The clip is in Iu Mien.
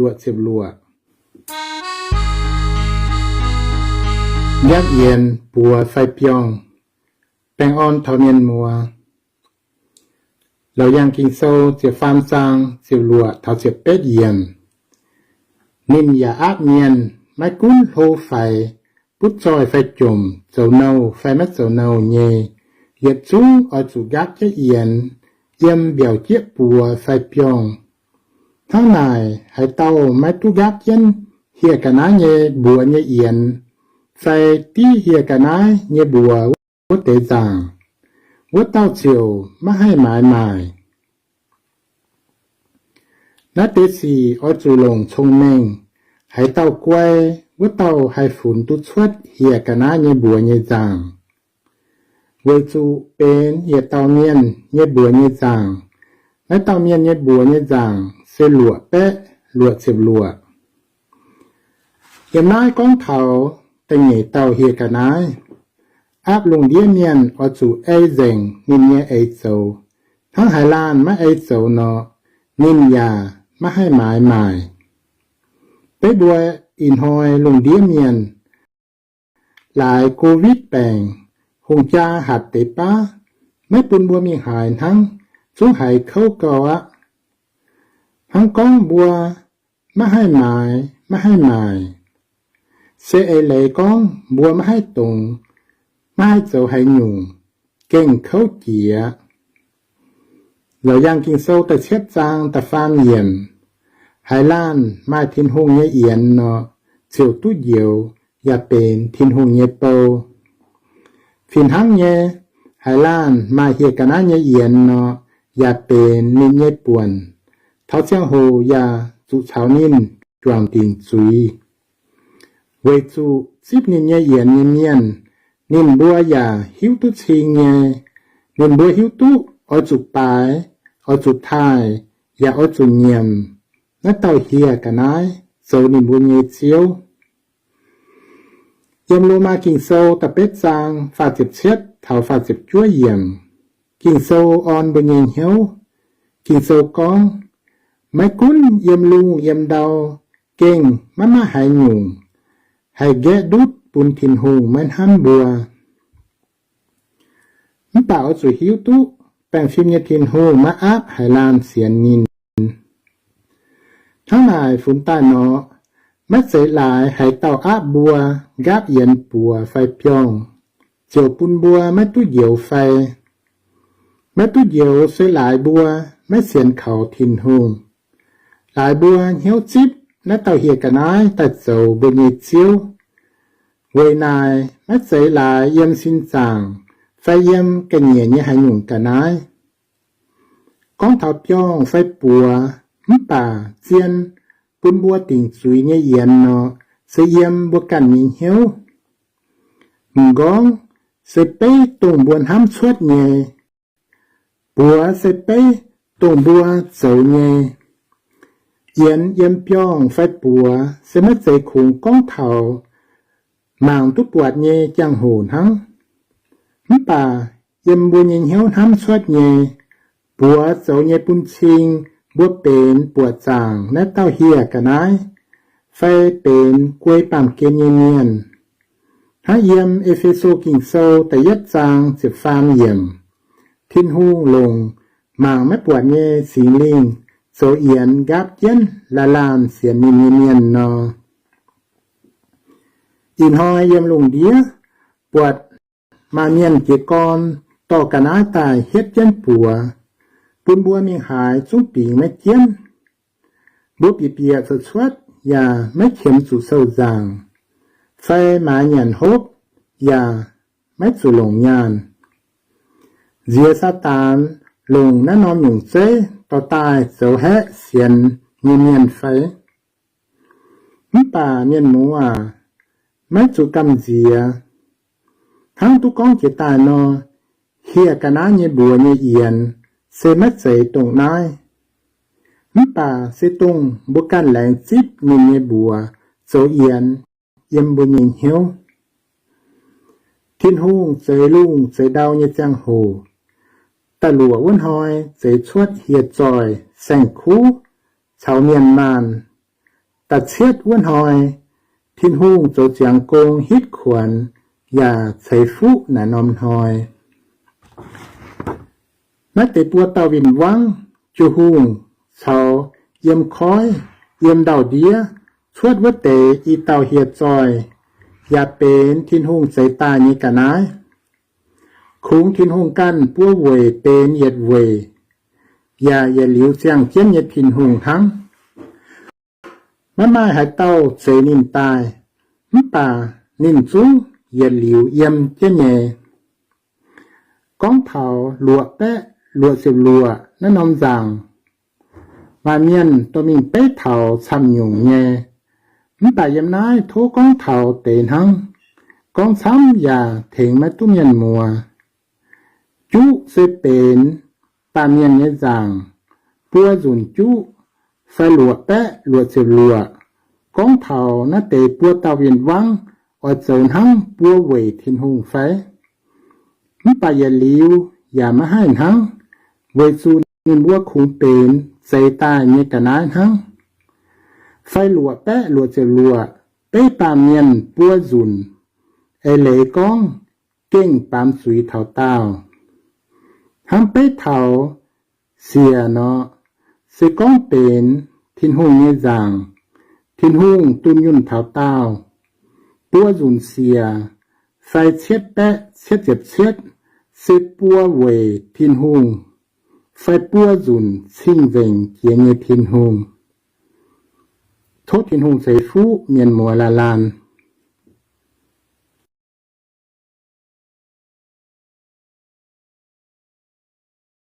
luoqc ziepc luoqc. Nqaapv yienx buoz fai biorngh. Baengh orn taux mienh muoz. Laauc Yaangh Ging-Sou ziepc faam zaang ziepc luoqc taux ziepc betv yiemc. Ninh yaac aapv mienh, maiv gunv hlo faix, butv zoih fai jomc, zoux nouh fai maiv zoux nouh nyei, yietc zungv oix zuqc nqaapv jienv yienx, yiem mbiaauc jieqv buoz fai biorngh. Hnangv naaic, haaix dauh maiv duqv nqaapv jienv hieh ga'naaiv nyei mbuox nyei yienx, fai div hieh ga'naaiv nyei mbuox wuov deix nzaangc, wuov dauh ziouc maiv haih maaiz maaic. Naaiv deix sic oix zuqc longc cong-mengh. Haaix dauh guai, wuov dauh haih funx duqv cuotv hieh ga'naaiv nyei mbuox nyei nzaangc, weic zuqc benx yietc dauh mienh nyei mbuox nyei nzaangc. Naaiv dauh mienh nyei mbuox nyei nzaangc se luoqc baeqv luoqc ziepc luoqc. Yiem naaiv gorngv taux da'nyeic dauh hieh ga'naaiv. Aapv lungh ndiev mienh oix zuqc ei nzengc ninh nyei eix zoux. Hnangv haaix laanh maiv ei zoux nor, ninh yaac maiv haih maaiz maaic. Beiv mbuo ih hnoi lungh ndiev mienh laaix Covid baengc, hungh jaa hatc deix baav, maiv bun mbuo mingh haaix hnangv, zungv haiz kouv gau aqv. Hnangv gorngv mbuo maiv haih maaiz, maiv haih maaic, se eix leiz gorngv mbuo maiv haih dongz, maiv haih zoux haaix nyungc, gengh kouv jiex. Laauc Yaangh Ging-Sou da'cietv zaang da'faam yiemc. Haaix laanh maaih Tin-Hungh nyei yienx nor, ziouc duqv njoux yaac benx Tin-Hungh nyei bou. Fih hnangv nyei, haaix laanh maaih hieh ga'naaiv nyei yienx nor, yaac benx ninh nyei buonc, taux ziangh hoc yaac zuqc caux ninh juangc dingc zuiz. Weic zuqc zipv ninh nyei yienx nyei mienh, ninh mbuo yaac hiuv duqv cing nyei. Ninh mbuo hiuv duqv oix zuqc baaix, oix zuqc taaih, yaac oix zuqc nyiemc naaiv dauh hieh ga'naaiv zoux ninh mbuo nyei ziouv. Yiem Lomaa Ging-Sou da'betv zaang faah ziepc cietv taux faah ziepc juov yiemc, Ging-Sou orn mbuo nyei hnyouv. Ging-Sou gorngv, maiv gunv yiem lungh yiem ndau, gengh maiv maaih haaix nyungc haih nqaeqv ndutv bun Tin-Hungh maiv hnamv mbuo. Mv baac oix zuqc hiuv duqv baengh fim nyei Tin-Hungh maiv aapv haaix laanh sienx ninh. Hnangv naaic funx daaih nor, maiv zeiz laaix haaix dauh aapv mbuo nqaapv yienx buoz fai biorngh, ziouc bun mbuo maiv duqv njoux fai? Maiv duqv njoux se laaix mbuo maiv sienx kaux Tin-Hungh. Laaix mbuo hnyouv zipv naaiv dauh hieh ga'naaiv daaih zoux mbuo nyei ziouv. Weic naaic maiv zeiz laaix yiem sin zaangc fai yiem ga'nyiec nyei haaix nyungc ga'naaiv. Gorngv taux biorngh fai buoz, mv baac zien bun mbuo dingc zuiz nyei yienx nor, se yiem mbuo ganh nyei hnyouv. M'nqorngv se beiv dongh mbuo hnamv cuotv nyei. Buoz se beiv dongh mbuo zoux nyei. Yienx yiem biorngh fai buoz se maiv zeiz kungx gorngv taux mangc duqv buatc nyei jangx-hoc hnangv. Mv baac yiem mbuo nyei hnyouv hnamv cuotv nyei, buoz zoux nyei bun cing mbuo benx buoqc zaangc naaiv dauh hieh ga'naaiv, fai benx guei baamh gen nyei mienh. Hnangv yiem E^fe^so Ging-Sou da'yietv zaang ziepc faam yiemc, Tin-Hungh longc mangc maiv buatc nyei Singx Lingh zoux yienx nqaapv jienv laanh-laanh sienx ninh nyei mienh nor. Ih hnoi yiem lungh ndiev buatc maaih mienh jiez gorn dorh ga'naaiv daaih hietv jienv buoz, bun mbuo mingh haaix zungv bingx maiv jienv. Mbuo bieqc bieqc cuotv cuotv yaac maiv qiemx zuqc sou nzaangc, fai maaiz nyanc hopv yaac maiv zuqc longc nyaanh. Nziex Saadaan longc naaiv norm nyungc zeiv dorh daaih zoux haeqv sienx nyei mienh fai? Mv baac mienh muoz aac, maiv zuqc gamh nziex. Hnangv duqv gorngv jiex daaih nor, hieh ga'naaiv nyei mbuox nyei yienx se maiv zeiz dongh naaiv. Mv baac se dongh mbuo ganh laengz zipv ninh nyei mbuox zoux yienx yiem mbuo nyei hnyouv. Tin-Hungh zeix lungh zeix ndau nyei ziangh hoc, da'luoqc wuov hnoi zeix cuotv hieh zoih saeng-kuv caux mienh maanh. Da'cietv wuov hnoi, Tin-Hungh zoux ziangx gong hitv kuonx yaac ceix fuqv naaic norm hnoi. Naaiv deix buo dauh win-wangv, Jiu-Hungh caux yiem koiv, yiem ndau-ndiev cuotv wuov deix i dauh hieh zoih, yaac benx Tin-Hungh zeix daaih nyei ga'naaiv. Kungx Tin-Hungh ganh buo weic benx yietc weic, yaac yietc liuz ziangh jienv nyei Tin-Hungh hnangv. Maiv maaih haaix dauh zeix ninh daaih, mv baac ninh zungv yietc liuz yiem jienv nyei. Gorngv taux luoqc baeqv luoqc ziepc luoqc naaiv norm nzaangc, maaih mienh dorh mingh beiv taux camv-nyungc nyei. Mv baac yiem naaiv tov gorngv taux deix hnangv. Gorngv camv yaac tengx maiv duqv mienh muoz. Juqv se benx baamh mienh nyei nzaangc, buo nzunc juqv fai luoqc baeqv luoqc ziepc luoqc. Gorngv taux naaiv deix buo dauh win-wangv oix zoux hnangv buo weic Tin-Hungh fai? Mv baac yietc liuz yaac maiv haih hnangv, weic zuqc ninh mbuo kungx benx zeix daaih nyei ga'naaiv hnangv. Fai luoqc baeqv luoqc ziepc luoqc, beiv baamh mienh buo nzunc eix leiz gorngv gengh baamz zuiz taux daauh. Hnangv beiv taux siec nor, se gorngv benx Tin-Hungh nyei nzaangc, Tin-Hungh dunh yunh taux daauh. Buo nzunc siec fai cietv baeqv cietv ziepc cietv se buo weic Tin-Hungh, fai buo nzunc cing-nzengc jiex nyei Tin-Hungh. Tov Tin-Hungh ceix fuqv mienh muoz laanh laanh.